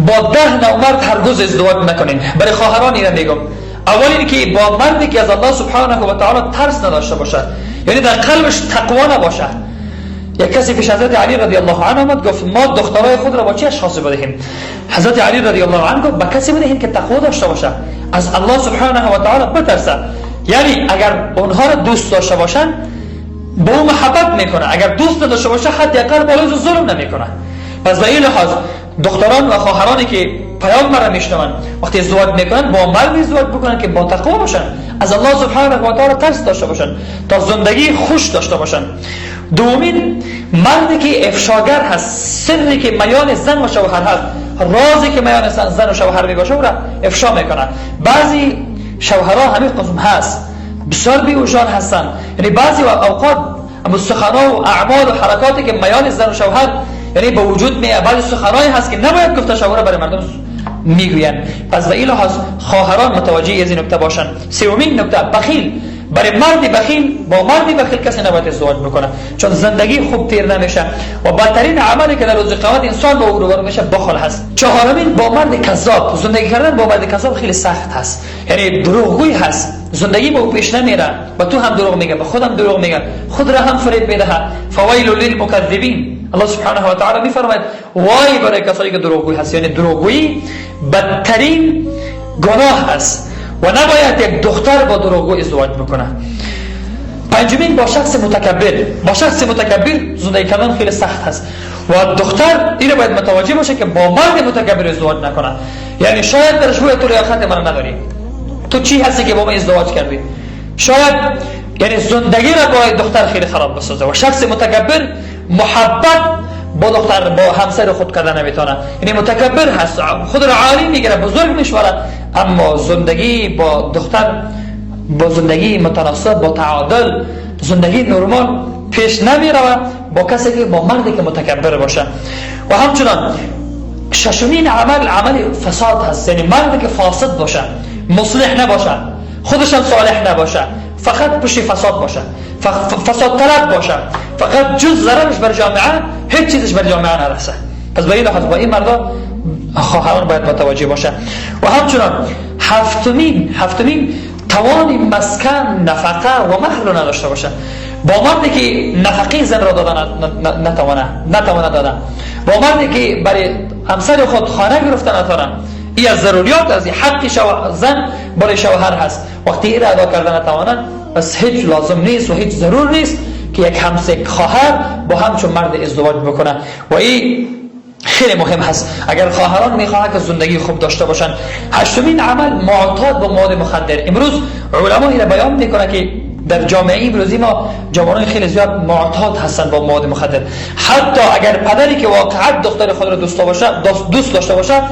با 10 نوع مرد هرگز ازدواج نکنین. برای خواهران اینو میگم، اول این که با مردی که از الله سبحانه و تعالی ترس نداشته باشه، یعنی در قلبش تقوا نباشه. یک کسی پیش حضرت علی رضی الله عنه آمد، گفت ما دخترای خود را با چه اشخاصی بدهیم؟ حضرت علی رضی الله عنه گفت با کسی بدهیم که تقوا داشته باشه، از الله سبحانه و تعالی بترسه. یعنی اگر اونها را دوست داشته باشن با او محبت میکنه، اگر دوست نداشته باشه حداقل بالای او ظلم نمیکنه. پس به این لحاظ دختران و خواهرانی که پیام مرا میشنون وقتی ازدواج میکنن با مردی ازدواج بکنن که با تقوا باشن، از الله سبحانه و تعالی ترس داشته باشن تا زندگی خوش داشته باشن. دومین، مردی که افشاگر هست، سری که میان زن و شوهر هست، رازی که میان زن و شوهر میباشه او را افشا میکنه. بعضی شوهرها همین قسم هست، بسیار بی‌وجدان هستن، یعنی بعضی اوقات سخنها و اعمال و حرکاتی که میان زن و شوهر یعنی به وجود می، بعضی سخنهایی هست که نباید گفته شوهر برای مردم میگوین. پس به این لحاظ خواهران متوجه از این نکته باشن. سومین نکته، بخیل. برای مرد بخیل، با مرد بخیل کسی نباید ازدواج بکنه، چون زندگی خوب تیر نمیشه و بدترین عملی که در روز قیامت انسان با او روبرو میشه بخل هست. چهارمین، با مرد کذاب زندگی کردن، با مرد کذاب خیلی سخت هست، یعنی دروغگوی هست، زندگی با او پیش نمیره و تو هم دروغ میگه، به خودم دروغ میگه، خود را هم فریب میده. فویل للمکذبین، الله سبحانه و تعالی میفرماید وای برای کسایی که دروغگوی هست. یعنی دروغگویی بدترین گناه است و نباید یک دختر با دروغگو ازدواج بکنه. پنجمین، با شخص متکبر، با شخص متکبر زندگی کردن خیلی سخت هست و دختر اینو باید متوجه باشه که با مرد متکبر ازدواج نکنه. یعنی شاید برش بگه تو لیاقت من نداری، تو چی هستی که با من ازدواج کردی؟ شاید یعنی زندگی را با دختر خیلی خراب بسازه و شخص متکبر محبت با دختر، با همسر خود کردن نمیتونه، یعنی متکبر هست، خود را عالی میگیره، بزرگ میشوره، اما زندگی با دختر با زندگی متناسب، با تعادل، زندگی نرمال پیش نمیره با کسی که با مردی که متکبر باشه. و همچنان ششمین عمل، عمل فساد هست، یعنی مردی که فاسد باشه، مصلح نباشه، خودش هم صالح نباشه، فقط پشت فساد باشه، فساد طلب باشه، فقط جز ضررش بر جامعه هیچ چیزش بر جامعه نرسه. پس به این لحاظ با این مردا خواهران باید متوجه باشه. و همچنان هفتمین، توان مسکن، نفقه و مهر رو نداشته باشه. با مردی که نفقه زن را دادن نتوانه دادن، با مردی که برای همسر خود خانه گرفته نتوانه، این از ضروریات از حق زن برای شوهر هست، وقتی این را ادا کردن نتوانه پس هیچ لازم نیست و هیچ ضرور نیست که یک همسر خواهر با همچون مرد ازدواج بکنه و این خیلی مهم هست اگر خواهران میخواهند که زندگی خوب داشته باشن. هشتمین عمل، معتاد با مواد مخدر. امروز علما این بیان میکنه که در جامعه امروزی ما جوانان خیلی زیاد معتاد هستند با مواد مخدر. حتی اگر پدری که واقعا دختر خود را دوست داشته باشه،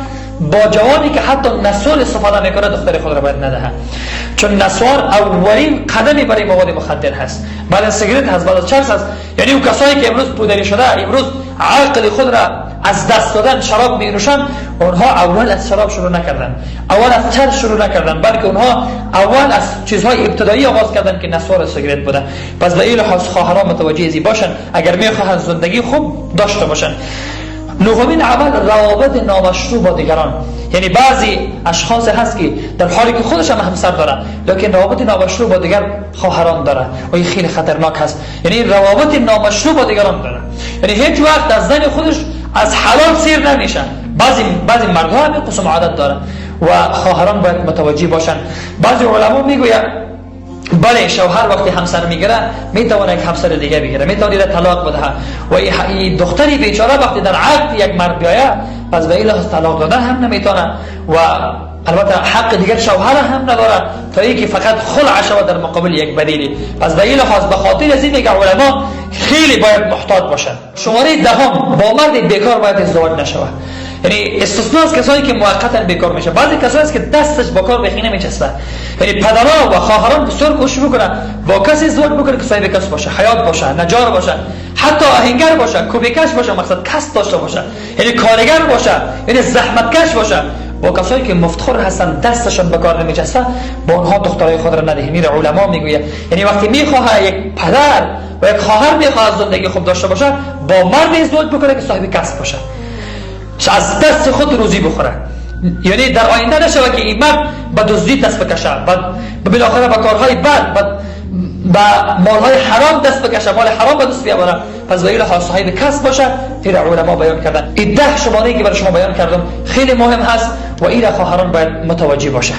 با جوانی که حتی نسوار استفاده میکنه دختر خود را باید ندهه، چون نسوار اولین قدمی برای مواد مخدر هست، بعد از سیگرت هست، بعد از چرس هست. یعنی اون کسایی که امروز پودری شده، امروز عقل خود را از دست دادن، شراب می نوشن، اونها اول از شراب شروع نکردن، اول از چرس شروع نکردن، بلکه اونها اول از چیزهای ابتدایی آغاز کردن که نسوار و سیگرت بوده. پس به این لحاظ خواهران متوجه ازی باشن اگر میخواهند زندگی خوب داشته باشن. نهمین عمل، روابط نامشروع با دیگران. یعنی بعضی اشخاص هست که در حالی که خودش هم همسر داره لیکن روابط نامشروع با دیگر خواهران داره و این خیلی خطرناک هست. یعنی روابط نامشروع با دیگران داره، یعنی هیچ وقت از زن خودش از حلال سیر نمیشه. بعضی مردها هم قسم عادت داره و خواهران باید متوجه باشن. بعضی علما میگویند بله، شوهر وقتی همسر میگیره میتونه یک همسر دیگه بگیره، میتونه طلاق بده و این دختری بیچاره وقتی در عقد یک مرد بیایه پس به این لحاظ طلاق دادن هم نمیتونه و البته حق دیگر شوهر هم نداره تا اینکه فقط خلع شود در مقابل یک بدیلی. پس به این لحاظ به خاطر از این که علما خیلی باید محتاط باشن. شماره دهم، با مرد بیکار باید ازدواج نشود. یعنی استثنا از کسایی که موقتا بیکار میشه، بعضی کسایی هست که دستش با کار بخینه میچسبه. یعنی پدرها و خواهران بسیار کوشش بکنن با کسی ازدواج بکنه که صاحب کسب باشه، خیاط باشه، نجار باشه، حتی آهنگر باشه، کوبیکش باشه، مقصد کس داشته باشه، یعنی کارگر باشه، یعنی زحمتکش باشه. با کسایی که مفتخور هستن، دستشان به کار نمیچسبه، با اونها دخترای خود را ندهیم. این علما میگویه یعنی وقتی میخواه یک پدر و یک خواهر میخواد زندگی خوب داشته باشه، با مرد ازدواج بکنه که صاحب کسب باشه. از دست خود روزی بخوره. یعنی در آینده نشود که این مرد به دزدی دست بکشه و بالاخره به کارهای بد، به مالهای حرام دست بکشه، مال حرام به دست بیاوره. پس به این لحاظ صاحب کسب باشه. این علما بیان کردن. این 10 شماره که برای شما بیان کردم خیلی مهم هست و این خواهران باید متوجه باشه.